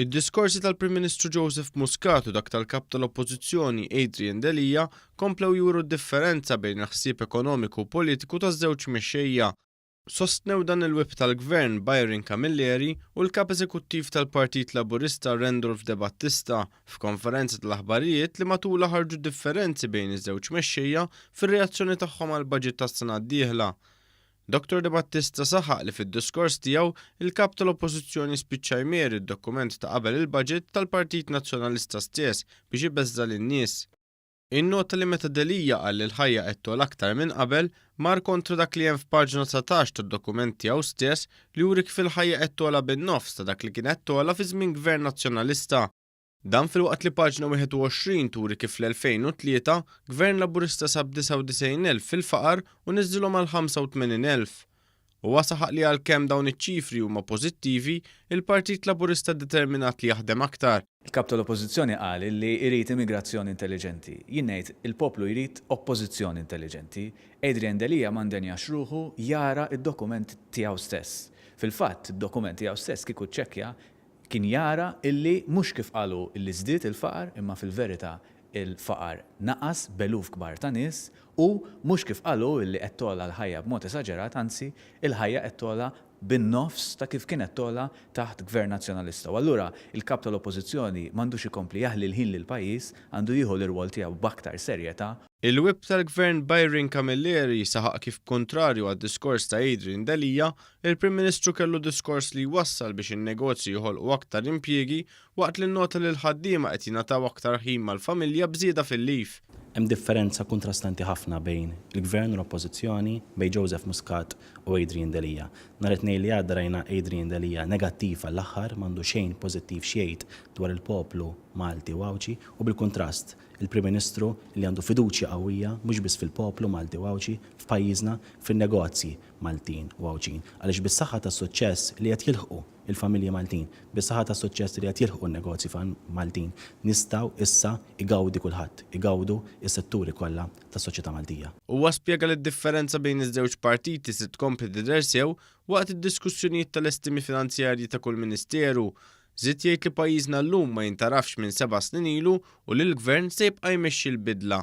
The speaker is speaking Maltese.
Id-diskorsi tal-Prim Ministru Joseph Muscat u dak tal-Kap tal-Oppożizzjoni Adrian Delia komplew juru d-differenza bejn il-ħsieb ekonomiku u politiku taż-żewġ mexxejja. Sostnew dan il-Whip tal-Gvern Byron Camilleri u l-Kap Eżekuttiv tal-Partit Laburista Randolph De Battista f'konferenza tal-aħbarijiet li matulha ħarġu differenzi bejn iż-żewġ mexxejja fir-reazzjoni tagħhom għall-baġit tas-sena d-dieħla. Dottor De Battista saħaq li fid-diskors tiegħu, il-Kap tal-Oppożizzjoni spiċċa jmeri d-dokument ta' qabel il-budget tal-Partit Nazzjonalista stess biex ibeżża' lin-nies. Innota li meta Delia qal li l-ħajja qed togħla aktar minn qabel, mar kontra dak li hemm f'paġna 19 tad-dokument tiegħu stess li juri kif il-ħajja qed togħla bin-nofs ta' dak li kienet togħla fi żmien Gvern Nazzjonalista. Dan filwaqt li paġna 21 turi kif fl-2003, Gvern Laburista sab 99,000 fil-faqar u niżżilhom għal 85,000. Huwa saħaq li għalkemm dawn iċ-ċifri huma pożittivi, il-Partit Laburista determinat li jaħdem aktar. Il-Kap tal-Oppożizzjoni qal li jrid immigrazzjoni intelliġenti. Jien ngħid il-poplu jrid Oppożizzjoni intelliġenti. Adrian Delia ma ndenjax ruħu jara d-dokument tiegħu stess. Fil-fatt, id-dokument tiegħu stess kieku ċċekkja Kien jara illi mhux kif qal hu illi żdied il-faqar imma fil-verità il-faqar naqas b'eluf kbar ta' nies u mhux kif qal hu illi qed togħla l-ħajja b'mod esaġerat anzi il-ħajja qed togħla bin-nofs ta' kif kienet togħla taħt Gvern Nazzjonalista. U allura il-Kap tal-Oppożizzjoni m'għandux ikompli jaħli l-ħin lill-pajjiż, għandu jieħu l-irwol tiegħu b'aktar serjetà. Il-Whip tal-Gvern Byron Camilleri saħaq kif b'kuntrarju għad-diskors ta' Adrian Delia, Il-Prim Ministru kellu diskors li jwassal biex in-negozji joħolqu aktar impjiegi waqt li nnota li l-ħaddiema qed jingħataw aktar ħin mal-familja b'żieda fil-leave. Hemm differenza kuntrastanti ħafna bejn il-Gvern u l-Oppożizzjoni, bejn Joseph Muscat u Adrian Delia. Nhar it-Tnejn li għadda rajna Adrian Delia negattiv għall-aħħar, m'għandu xejn pożittiv x'jgħid dwar il-poplu Malti u Għawdxi u bil-kuntrast, il-Prim Ministru li għandu fiduċja qawwija mhux biss fil-poplu Malti u Għawdxi, f'pajjiżna, fin-negozji, Maltin u Għawdxin, għaliex bis-saħħa tas-suċċess li qed jilħqu l-familji Maltin, bis-saħħa tas-suċċess li qed jilħqu n-negozji Maltin, nistgħu issa jgawdi kulħadd, igawdu s-setturi kollha tas-soċjetà Maltija. Huwa spjega li d-differenza bejn iż-żewġ partiti se tkompli tidher sew waqt id-diskussjonijiet tal-estimi finanzjarji ta' kull ministeru. Żied jgħid li pajjiżna llum ma jintgħarafx minn seba' snin ilu u li l-Gvern se jibqa' jmexxi l-bidla.